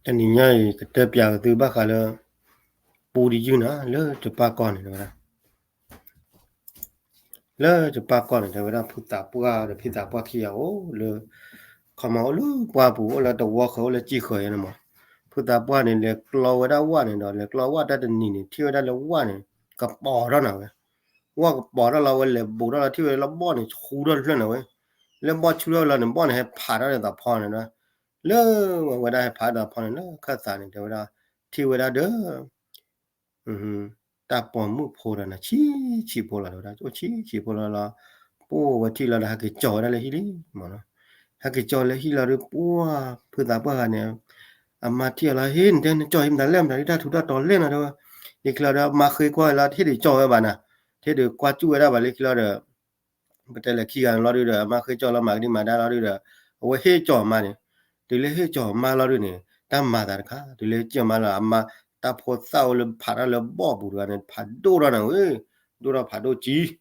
တနံၤညါအံၤ ကတဲပျးက့ၤသုဘၣ်ဃးလၢ ပူတယုၢ်နၤ လၢတပၢ်ကီၢ်န့ၣ် တဲဝဲဒၣ် လၢတပၢ်ကီၢ်န့ၣ် တဲဝဲဒၣ်ဖုသးပှၢ်ဒီးဖံသးပှၢ်ခံဂၤအိၣ်လၢ ခီမီအိၣ်လၢပှၢ်ပူၤ အိၣ်လၢတဝီဃၢၤ အိၣ်လၢစံၣ်ဃၢၤယဲန့ၣ်မး. ဖုသးပှၢ်န့ၣ် လဲၤကျီဝဲဒၣ်ဝၣ်န့ၣ်ဒီး လဲၤကျီဝၣ်တၢ်တနံၤန့ၣ် ထံၣ်ဝဲဒၣ်လၢဝၣ်န့ၣ် ကပီၤထီၣ်နၤဝဲ, ဝၣ်ကပီၤထီၣ်လီၤ ဝဲလဲၤဘူးထီၣ်လီၤ ထံၣ်ဝဲလၢဘီၣ်န့ၣ် ဆူထီၣ်တဖျၢၣ်နၤဝဲ, လၢဘီၣ်ဆူထီၣ်လီၤန့ၣ် ဘီၣ်န့ၣ်ဟဲဖးထီၣ်ဒီးသးဖီန့ၣ်ဒီး လၢဝဲဒၣ်ဟဲဖးထီၣ်သးဖီန့ၣ် လၢခၢၣ်သးန့ၣ် တဲဝဲဒၣ် ထံၣ်ဝဲဒၣ်ဒီး တၢ်ပိာ်မုၣ်ဖိဒီးနၤ ဆံးဆံးဖိလီၤ တဲဝဲဒၣ် အိၣ်ဆံးဆံးဖိလီၤလီၤ. ပအိၣ်ဝဲထံၣ်လီၤဒီး ဟဲက့ၤကၠီဝဲဒၣ်လၢဟံၣ်လံမးနီၤ. ဟဲက့ၤကၠီလၢဟံၣ်လီၤဒီး ပှၢ်ဖုသးပှၢ်ဂၤန့ၣ် အမါထံၣ်အီၤလီၤ ဟ့ၣ် နတဲနကၠီဟံၣ်မတၤလဲၣ် မတၤဒ်တၢ်ထူးတၢ်တီၤလဲၣ်နီၤ တဲဝဲ. ယချီဒီး အမါဃ့ကွၢ်လီၤ တဟ့ၣ်ဒုးကၠီဝဲဘၣ်နၤ, တဟ့ၣ်ဒုးကွၢ်စူၣ်ဝဲဒၣ်ဘၣ်လၢခံလီၤဒီး ပတဲလဲၤခံဂၤန့ၣ်လီၤဒုးဒီး အမါဃ့ကၠီလီၤ မၤကဒံမၤဒါလီၤဒုးဒီး အဝဲဟ့ၣ်ကၠီအမါန့ၣ်, တုၤလၢဟ့ၣ်ကၠီအမါလီၤဒုးန့ၣ် တၢ်မၤသးတခါ တုၤလၢဟ့ၣ်ကၠီအမါလီၤ အမါ တၢ်ဖိသၣ်အိၣ်လၢဖးထီၣ်လၢဘီၣ်ပူၤတဂၤန့ၣ် ဖးဒိၣ်ထီၣ်နၤဝဲ, ဒိၣ်ထီၣ်ဖးဒိၣ်ကံ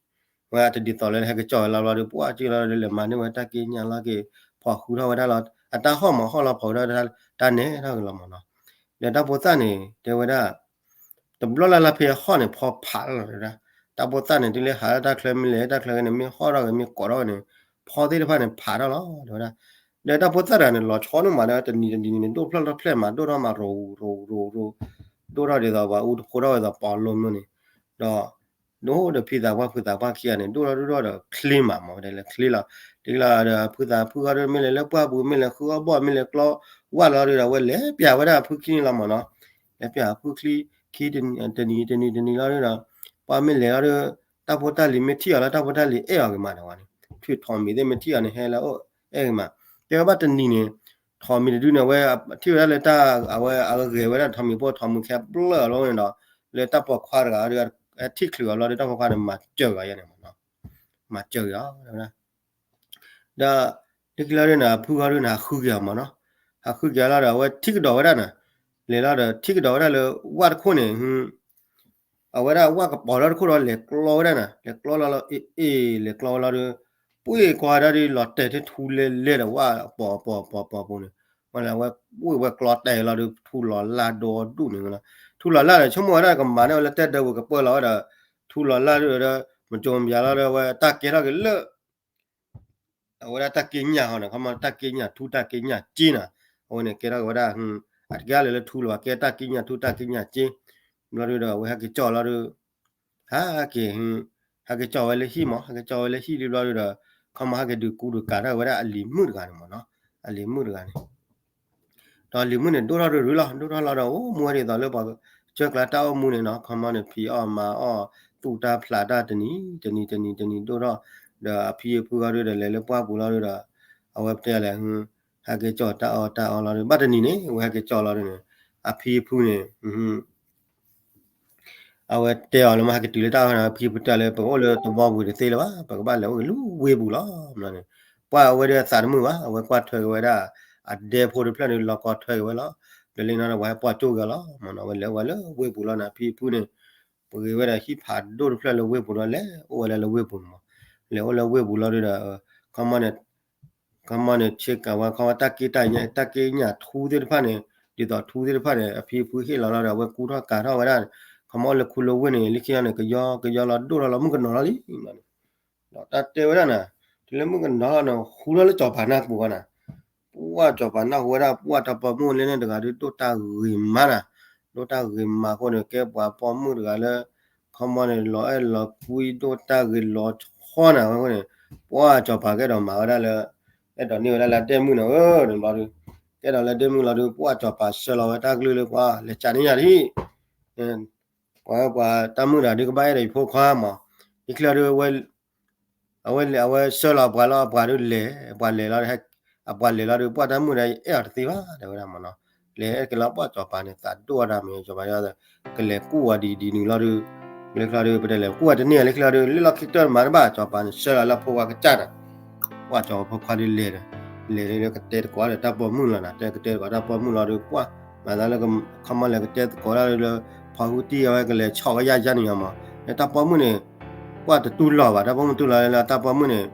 ဝဲတဒ်သိးလၢဟဲက့ၤကၠီဝဲလီၤဘျီဒီး ပှၢ်က့ၤလီၤဒီးလဲၤမၤန့ၢ်ဝဲတၢ်က့ညၣ်လီၤက့ၤ ဖီၣ်ဃုထီၣ်ဝဲဒၣ်လီၤ အတၢ်ဟီၣ်မးဟီၣ်လီၤ ဖီၣ်ဃုထီၣ်တၢ်နဲၣ်ထီၣ်က့ၤလီၤမးနီၤ. ဒီးတၢ်ဖိသၣ်န့ၣ် တဲဝဲဒၣ် တဘျီလၢ်လၢ်ဖဲဟီၣ်န့ၣ် ဖီဖးလီၤတဲဝဲဒၣ်. တၢ်ဖိသၣ်န့ၣ် တုၤလၢဟးလၢတၢ်ချၢမ့ၢ်လဲၤတၢ်ချၢန့ၣ် မ့ၢ်ဟီၣ်ထီၣ်ဂ့ၤ မ့ၢ်ကိးထီၣ်ဂ့ၤန့ၣ် ဖီသ့ၣ်တဖၣ်န့ၣ် ဖးထီၣ်လီၤတဲဝဲဒၣ်. ဒီးတၢ်ဖိသၣ်တဂၤန့ၣ် လီၤဆီန့ၣ်မးဒီး တနံၤတနံၤန့ၣ် ဒိၣ်ဖျၢၣ်ထီၣ်ဖျဲၣ်မး ဒိၣ်ထီၣ်မး ရိၤရိၤရိၤ ဒိၣ်ထီၣ်ဒ်သိးပှၤအူတဖိထီၣ်ဝဲသိးပီလိမ့ၢ်န့ၣ်, ဒီး ဒိၣ်ဒီးဖံသးပှၢ်ဖုသးပှၢ်ခံဂၤန့ၣ် ဒိၣ်ထီၣ်ဒိၣ်ထီၣ်ဒီးချ့မး မ့ၢ်ဝဲဒၣ်လၢချ့လီၤ. တုၤလီၤဒီးဖုသးဖုဂီၢ်ဒီး မ့ၢ်လဲၤလၢပှၢ်ပူၤ မ့ၢ်လဲၤဃုအီၣ်ဘီၣ် မ့ၢ်လဲၤကျီဝၣ်လီၤဒုးဒီး အဝဲလဲၤပျးဝဲဒၣ်အဖုခံန့ၣ်လီၤမးနီၤ. လဲၤပျးအဖုခံ ခံ တနံၤ တနံၤ တနံၤ တနံၤလီၤဒုးဒီး ပှၤမ့ၢ်လဲၤလီၤဒီး တၢ်ဖိတၢ်လံၤမ့ၢ်ထံၣ်အီၤလီၤ တၢ်ဖိတၢ်လံၤအဲၣ်အီၤဂ့ၤမးဒီးဝဲန့ၣ် ထွံၣ်ထိးမံၤသ့ၣ်မ့ၢ်ထံၣ်အီၤန့ၣ် ဟဲလၢအအိၣ်အဲၣ်ဂ့ၤမး. တဲဝဲဘၣ်တနံၤန့ၣ် ထိးမံၤတဒုန့ၣ် အဝဲထံၣ်ဝဲဒၣ်လၢတၢ် အဝဲအဂဲၤဝဲဒၣ်ထိးမံၤဖိ ထိးမံၤခဲဘျၢၣ်အီၤလီၤန့ၣ်ဒီး လၢတၢ်ပိာ်ခွါတဂၤဒီး ဟဲထံၣ်ချုးအီၤလီၤဒီး တၢ်ပိာ်ခွါန့ၣ် မၤစၢၤဂၤယဲန့ၣ်မးနီၤ. မၤစၢၤဂၤအီၤ ဒီး လၢခံလီၤဒုးန့ၣ် အဖုဂီၢ်ဒုးန့ၣ် ဟးဃုက့ၤအီၤမးနီၤ. ဟးဃုက့ၤအီၤလီၤဒီး အဝဲထံၣ်ကဒီးဝဲဒၣ်န့ၣ် လဲၤလီၤဒီး ထံၣ်ကဒီးဝဲဒၣ်လၢဝၣ်တခိၣ်န့ၣ် အဝဲဒၣ်ဝၣ်ကပီၤလီၤတခိၣ်ဒီး လဲၤကျီဝဲဒၣ်န့ၣ် လဲၤကျီလီၤလီၤ အ့ၣ်အ့ၣ် လဲၤကျီဝဲလီၤဒီး ပှ့ၢ်ကွၢ်ဒၣ်ဒုးလီၤတဲာ်ထံထူလဲလဲဒီးဝၣ်အပီၤအပီၤအပီၤအပီၤပူၤန့ၣ် ဝဲလဲၤဝဲပှ့ၢ်ဝဲကျီတဲာ်လီၤဒီး ထူလီၤလၢ်ဒိၣ်ဒူၣ်န့ၣ်ဝဲလီၤ. ထူလီၤလၢ်ဒီး ဆိကမိၣ်ဝဲဒၣ်ကမၤန့ၢ်ဝဲလၢတဲဒၢပူၤကပၢလီၤဝဲဒီး ထူလီၤလၢ်ဒိၣ်ဒီး မၤကၠိမၤယၤလီၤဒီး အဝဲတၢ်ကဲထီၣ်က့ၤလၢ အဝဲဒၣ်တၢ်က့ညၣ်ဟီန့ၣ် ခီမီတၢ်က့ညၣ်ထူတၢ်က့ညၣ်စ့န့ၣ် အဝဲန့ၣ်ကဲထီၣ်က့ၤဝဲဒၣ် အတကဲလၢာ်လၢထူလၢၤဘၣ် ကဲတၢ်က့ညၣ်ထူတၢ်က့ညၣ်စ့ ဘျီဒုးဒီး အဝဲဟဲက့ၤကၠီလီၤဒုး ဟဲက့ၤ ဟဲက့ၤကၠီဝဲလၢဟံၣ်မး ဟဲက့ၤကၠီဝဲလၢဟံၣ်ဒုးဘျီဒုးဒီး ခီမီဟဲက့ၤဒုးကူဒုးကၤထီၣ်ဝဲဒၣ်အလံၤမုၣ်တဂၤန့ၣ်မးနီၤ အလံၤမုၣ်တဂၤန့ၣ် ဒီးလံၤမုၣ်န့ၣ် ဒိၣ်ထီၣ်ဒိၣ်ရူလီၤ ဒိၣ်ထီၣ်လီၤဒီး အိၣ်မူဝဲဒ်သိးလၢပှၤကစၢၢ်ကျါတၢ်အိၣ်မူန့ၣ်နီၤ ခီမီန့ၣ် ဖံးအီၣ်မၤအီၣ် သူၣ်တၢ်ဖျးတၢ်တနံၤ တနံၤ တနံၤ တနံၤဒိၣ်ထီၣ် ဒီးအဖံအဖုဂီၢ်ဒုးဒီးလဲၤလၢပှၢ်ပူၤလီၤဒုးဒီး အဝဲတဲလဲၣ် ဟဲက့ၤကၠီတၢ်အီၣ်တၢ်အီလီၤဒုး ဘၣ်တနံၤန့ၣ် အဝဲဟဲက့ၤကၠီလီၤဒုးန့ၣ် အဖံအဖုန့ၣ် အဝဲတဲအီၤလၢမ့ၢ်ဟဲက့ၤတုၤလၢတၢ်အီၣ်န့ၣ် အဖံအဖုတဲလၢ ပကအိၣ်လၢတဝီပူၤတသ့လၢၤဘၣ် ပကဘၣ်လဲၤအိၣ်က့ၤလၢဝ့ၢ်ပူၤလီၤ မ့ၢ်န့ၣ် ပှၢ်အဝဲဒၣ်အသးတမုာ်ဘၣ် အဝဲကွၢ်ထွဲက့ၤဝဲဒၣ် အဒဲဖိတဖျၢၣ်န့ၣ် လီၤကီထွဲက့ၤဝဲလီၤ ဒီးလၢနီၤဒီး ပှၤဟဲပှၢ်ကၠိက့ၤအီၤလီၤ မ့ၢ်န့ၣ် အဝဲလဲၤအိၣ်ဝဲလၢဝ့ၢ်ပူၤလီၤန့ၣ် အဖံအဖုန့ၣ် ပဂ့ၤဝဲဒၣ်ဟံၣ်ဖးဒိၣ်တဖျၢၣ်လၢဝ့ၢ်ပူၤဒီး လဲၤအိၣ်ဝဲဒၣ်လၢဝ့ၢ်ပူၤန့ၣ်မး လဲၤအိၣ်လၢဝ့ၢ်ပူၤလီၤဒုးဒီး ခီမီန့ၣ် ခီမီန့ၣ် ဆ့ကၤဝဲ ခီမီတၢ်က့တၢ်ညၣ် တၢ်က့ညၣ်ထူသ့ၣ်တဖၣ်န့ၣ် ဒ်သိးထူသ့ၣ်တဖၣ်န့ၣ် အဖံအဖုဟ့ၣ်လီၤလီၤဒီး အဝဲကူထီၣ်ကၤထီၣ်ဝဲဒၣ် ခီမီအိၣ်လၢခူလၢဝ့ၢ်န့ၣ် လၢခံလီၤန့ၣ် ကယီကယီလီၤဒိၣ်ထီၣ်လီၤ မုၣ်ကနီၤလီၤလံ ဒီးတၢ်တဲဝဲဒၣ်န့ၣ် တုၤလၢမုၣ်ကနီၤလီၤန့ၣ် ဃူထီၣ်လၢစီၤပၤနၢ်ပူၤဃီန့ၣ် ပှၢ်စီၤပၤနၢ်ဟူဝဲဒၣ် ပှၢ်တၢ်ပိာ်မုၣ်လၢန့ၣ်တဂၤဒုး ဒိၣ်တၢ်ဂ့ၤမးနၤ ဒိၣ်တၢ်ဂ့ၤမးအဃိန့ၣ် ကဲပှၤပိာ်မုၣ်တဂၤလၢ ခီမီန့ၣ် လီၤအဲၣ်လီၤကွံ ဒိၣ်တၢ်ဂ့ၤလီၤဆီနၤဝဲအဃိန့ၣ် ပှၢ်စီၤပၤကအဲၣ်ဒိးမၤဝဲဒၣ်လၢ အဲၣ်ဒိးန့ၢ်ဝဲဒၣ်လၢအဒဲမုၣ်န့ၣ်ဧၢ န့ၣ်ဘျီဒုး ကအဲၣ်ဒိးလၢဒဲမုၣ်လီၤဒုး ပှၢ်စီၤပၤဆှၢလီၤဝဲတၢ်ကလုၢ်လၢပှၤလဲၤစးန့ၢ်ယၤဒ် ပှၤပှၤတၢ်မုၣ်တဂၤဒုးကဘၣ်အဲၣ်ဒိးယဖိခွါမး ယချံၣ်ဒုး အဝဲလဲၤ အဝဲဆှၢလီၤပှၤလီၤ အပှၤဒုးလဲၤ အပှၤလဲၤလီၤ အပှၤလဲၤလီၤဒုး ပှၢ်တၢ်မုၣ်ဒီး ယအဲၣ်အီၤတသ့ဘၣ် တဲဝဲဒၣ်မးနီၤ လဲၤအဲၣ်က့ၤလီၤ ပှၢ်စီၤပၤန့ၣ် သးဒိၣ်ဝဲဒၣ်မး စီၤပၤ ကလဲၤကူၣ်ဝဲဒ်ဒ်နုၤလီၤဒုး လၢချံၣ်ဒုး ပတဲလဲၤကူၣ်ဝဲတန့ၢ်လၢချံၣ်ဒုး လၢလီၢ်ခံကတၢၢ်မးတဘၣ် စီၤပၤန့ၣ် ဆှၢလီၤလၢဖိခွါကစၢ်န့ၣ် ပှၢ်စီၤပၤဖိခွါဒုးလဲၤဒီး လဲၤဒုးကတဲသကိးဒီးတၢ်ပိာ်မုၣ်လီၤနၤ တဲကတဲသကိးတၢ်ပိာ်မုၣ်လီၤဒုး ပှၢ် မၤသးလၢ ခီမီလဲၤကတဲသကိးဒၣ်လၢ ဖီဃုတံၢ်အဝဲကလဲၤဆီၣ်ဝဲယၢ်ယၢ်န့ၣ်မး လၢတၢ်ပိာ်မုၣ်န့ၣ် ပှၢ်တတူၢ်လီၤဘၣ် တၢ်ပိာ်မုၣ်တူၢ်လီၤလၢတၢ်ပိာ်မုၣ်န့ၣ်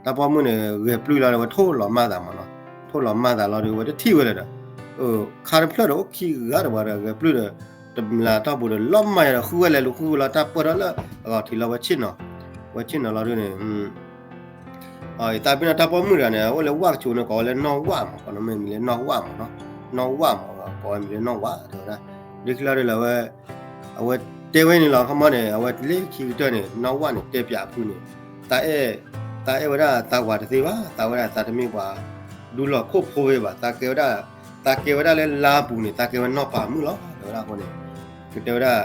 တၢ်ပိာ်မုၣ်န့ၣ် ဂဲၤပျုၢ်လီၤဒီး အဝဲထိၣ်လီၤမၢ်သးမးနီၤ ထိၣ်လီၤမၢ်သးလီၤဒုး အဝဲတထံၣ်ဝဲလၢၤဒီး ခါတဖျၢၣ်ဒီးအိၣ်ခံဂၤတဝၤဒီး ဂဲၤပျုၢ်ဒီး တမျးထီၣ်ပူၤဒီး လီၤမၢ်ယၤဒီး ဃုဝဲလဲၤလူၤဃုဝဲလီၤ တၢ်ပၢၢ်ထီၣ်လၢအဂီၤထံးလီၤ ဝဲဆ့ၣ်နီၤ, ဝဲဆ့ၣ်နီၤလီၤဒုန့ၣ် အသးဘ့ၣ်နီၣ်တၢ်ပိာ်မုၣ်တဂၤန့ၣ် အအိၣ်လၢဝၣ်ကဆိးန့ၣ် ကိးဝဲလၢနီၢ်ဝၣ်မး, ကိးနီၢ်မ့ၢ်မံၤလၢနီၢ်ဝၣ်မးနီၤ, နီၢ်ဝၣ်မး ကိးဝဲမံၤလၢနီၢ်ဝၣ် တဲဝဲဒၣ်, လၢခံလီၤဒုလၢဝဲ အဝဲတဲဝဲန့ၣ်လီၤ ခီမီန့ၣ် အဝဲလၢခံကတၢၢ်န့ၣ် နီၢ်ဝၣ်န့ၣ် တဲပၠးအဖုန့ၣ်, တၢ်အဲၣ်, တၢ်အဲၣ်ဝဲဒၣ်သးဝၤတသ့ဘၣ်, သးဝဲဒၣ်သးတမ့ၢ်ပှၤ ဒူလီၤခိၣ်ဖိဝဲဘၣ်, သးကဲဝဲဒၣ်, သးကဲဝဲဒၣ်လၢလါပူၤန့ၣ် သးကဲဝဲနီၢ်ပၤမုၣ်လီၤ တဲဝဲဒၣ်အဃိန့ၣ် ကတဲဝဲဒၣ်,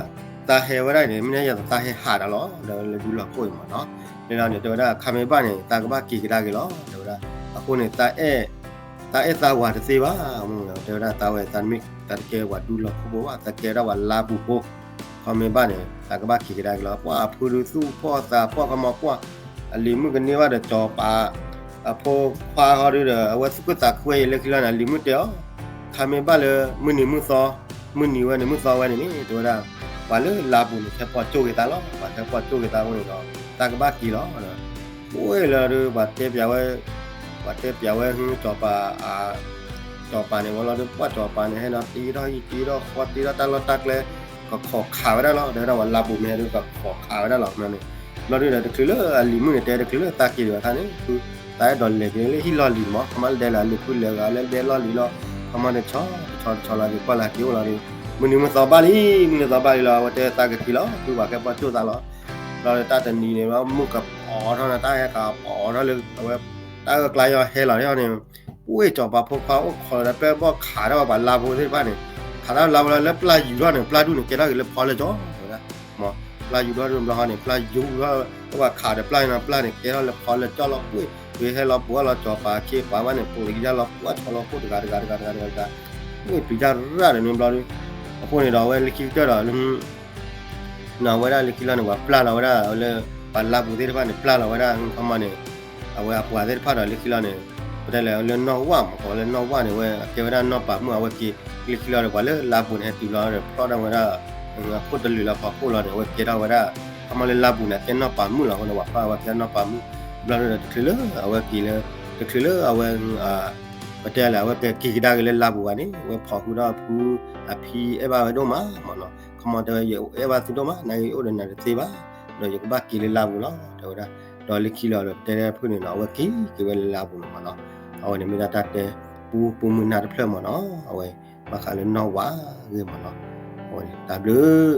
တၢ်ဟဲဝဲဒၣ်န့ၣ် မ့ၢ်န့ၣ်ယသးဟဲဟးတၢ်လီၤ ဒီးလၢဒူလီၤခိၣ်အံၤမးနီၤ, လၢလီၤန့ၣ် တဲဝဲဒၣ် ခါမ့ၢ်ဘၣ်န့ၣ် သးကဘၣ်က့ၤကဒါက့ၤလီၤ တဲဝဲဒၣ်, အဃိန့ၣ် တၢ်အဲၣ်သးဝၤတသ့ဘၣ်, တဲဝဲဒၣ် သးဝဲသးတမ့ၢ် သးတကဲပှၤဒူလီၤခိၣ်ဖိဘၣ်, သးကဲဝဲဒၣ်ပှၤလါပူၤဖိ, ခီမ့ၢ်ဘၣ်န့ၣ် သးကဘၣ်က့ၤကဒါက့ၤလီၤ, ပှၤအဖုဒုသူၣ်ဖှီၣ်သးဖှီၣ်ခီမီပှၢ်, အလံၤမုၣ်ကန့ၢ်ဘၣ်ဒီးစီၤပၤ အဖိခွါဃီဒုဒီး အဝဲသူၣ်ခုသးခုဝဲအံၤလၢခံလီၤန့ၣ် အလံၤမုၣ်တဲအီၤ, ခါမ့ၢ်ဘၣ်လၢ မုၢ်နံၤမုၢ်သီ, မုၢ်နံၤဝဲန့ၣ် မုၢ်သီဝဲန့ၣ်န့ၣ် တဲဝဲဒၣ်, ပှၤလၢလါပူၤန့ၣ် ခဲပှၤကၠိၣ်က့ၤသးလီၤ, ပှၤခဲပှၤကၠိၣ်က့ၤသးအဃိန့ၣ်ဒီး သးကဘၣ်က့ၤလီၤ, အိၣ်လီၤဒု ပှၤတဲပၠးဝဲ, ပှၤတဲပၠးဝဲ စီၤပၤ စီၤပၤန့ၣ်ဝဲလီၤဒု ပှၤစီၤပၤန့ၣ် ဟဲဒီးတ့ထီၣ်ဟံၣ်တ့ထီၣ်ဃီတ့ထီၣ်တၢ်လီၢ်တၢ်ကျဲ, ကခိးခးဝဲဒၣ်လီၤ, တဲဝဲဒၣ်ပှၤလါပူၤမ့ၢ်ဟဲဒု ကခိးခးဝဲဒၣ်လီၤ, ဘျီဒုဒီး တချုးလၢအလံၤမုၣ်န့ၣ် တဲတချုးလၢသးက့ၤဒံးဘၣ်ခါန့ၣ် သးအဲၣ်ဒိးလဲၤက့ၤလၢဟံၣ်လီၢ်လံၤမး, ခီမီလၢဒဲလၢအလံၤဖုလဲၤဂၤလၢဒဲလီၢ်လံၤလီၤ, ခီမီတဆီတဆီတဆီလီၤက့ၤကွၢ်လၢက့ၤအိၣ်လီၤဒု, မုၢ်နံၤမုၢ်သီဘၣ်လံ, မုၢ်နံၤသီဘၣ်လံလီၤ, အဝဲတဲသးကက့ၤလီၤ, ဖုပှၤခဲပှၤကၠိၣ်သးလီၤ, ဘျီဒုတၢ်တနံၤန့ၣ် မုၢ်ကပီၤထီၣ်န့ၣ် တၢ်ဟဲကပီၤထီၣ်လၢအဝဲ တၢ်အၢၣ်ကျါယီၤဟဲလီၤန့ၣ်, ပှ့ၢ်စီၤပၤဖိခွါအိၣ်ခိးဒီးပျဲၢ်ဘီၣ်ခးထီၣ်ဝဲပှၤလါဖိသ့ၣ်တဖၣ်န့ၣ်, ခးထီၣ်လါဖိလီၤ လၢပျၢ်ယူၤထီၣ်န့ၣ် ပျၢ်ဒူၣ်န့ၣ် ကဲထီၣ်က့ၤလၢဖီလၢကၠီ, တဲဝဲဒၣ်, ပျၢ်ယူၤထီၣ်ဒုဘျီဃီန့ၣ် ပျၢ်ယူၤထီၣ် ပှၤခးဒီးပျၢ်န့ၣ် ပျၢ်န့ၣ် ကဲထီၣ်လၢဖီလၢကၠီလီၤ, ပှ့ၢ် ပှ့ၢ်ဟဲလီၤပှ့ၤအီၣ်လီၤစီၤပၤခ့ပှၤဘၣ်န့ၣ် ပှ့ၤကယၢ်လီၤပှ့ၤအီၣ်ဆီလီၤခိၣ်တဂၤတဂၤတဂၤတဂၤတဂၤတဂၤ, ပှ့ၢ်ပျံၤတၢ်ရၣ်ဒီးန့ၣ်ဘျီဒု, အဃိန့ၣ်ဒီးအဝဲလၢခံကတၢၢ်ဒီး လၢ နီၢ်ဝဲဒၣ်လၢခံလီၤန့ၣ် ပှၤပျၢ်လီၤဝဲဒၣ်လၢ ပှၤလါပူၤသ့ၣ်တဖၣ်န့ၣ် ပျၢ်လီၤဝဲဒၣ် ခီမီန့ၣ်, အဝဲအပှၤသ့ၣ်တဖၣ်ဒီးလၢခံလီၤန့ၣ်, ပတဲလဲၣ်လၢနီၢ်ဝၣ်မး ကိးလၢနီၢ်ဝၣ်န့ၣ် အဝဲကဲဝဲဒၣ်နီၢ်ပၤမုၣ် အဝဲက့ၤလၢခံလီၤဒီး ပှၤလၢလါပူၤန့ၣ် ဟဲတုၤလီၤဒီး ဖျီၣ်ဒၣ်ဝဲဒၣ် အခိၣ်တလုာ်လၢဖီခိၣ်လီၤန့ၣ် အဝဲကဲထီၣ်ဝဲဒၣ် ခီမီလၢလါပူၤန့ၣ် အကဲနီၢ်ပၤမုၣ်လီၤအဃိန့ၣ် ပှၤဖျီၣ်အဝဲကဲနီၢ်ပၤမုၣ်, ဘျီဒုဒီးတချုးလၢအဝဲက့ၤလၢ, တချုးလၢအဝဲ ပတဲလဲၣ် အဝဲက့ၤကဒါက့ၤလၢလါပူၤဘၣ်န့ၣ် အဝဲဖီၣ်ဃုာ်ဒီးအဖု, အဖံအဲၣ်ဘၣ်ဝဲဒိၣ်မးမးနီၤ, ခီမီတဲဝဲ ယအဲၣ်ဘၣ်သုဒိၣ်မး နာ်က့အိၣ်ဒီးနၤတသ့ဘၣ်, ဒီးယကဘၣ်က့ၤလၢလါပူၤလီၤ တဲဝဲဒၣ်, ဒီးလၢခံလီၤဒီး ပတဲလၢဖုၣ်န့ၣ်နီၤ အဝဲက့ၤက့ၤဝဲလၢလါပူၤန့ၣ်မးနီၤ, အဝဲန့ၣ်မ့ၢ်ဒၣ်တၢ်တဲ ပူမုၢ်နၢ်တဖျၢၣ်မးနီၤ, အဝဲ ဘၣ်ဃးလၢနီၢ်ဝၣ်ဂ့ၢ်မးနီၤ, အဝဲန့ၣ် တၢ်ဘျုး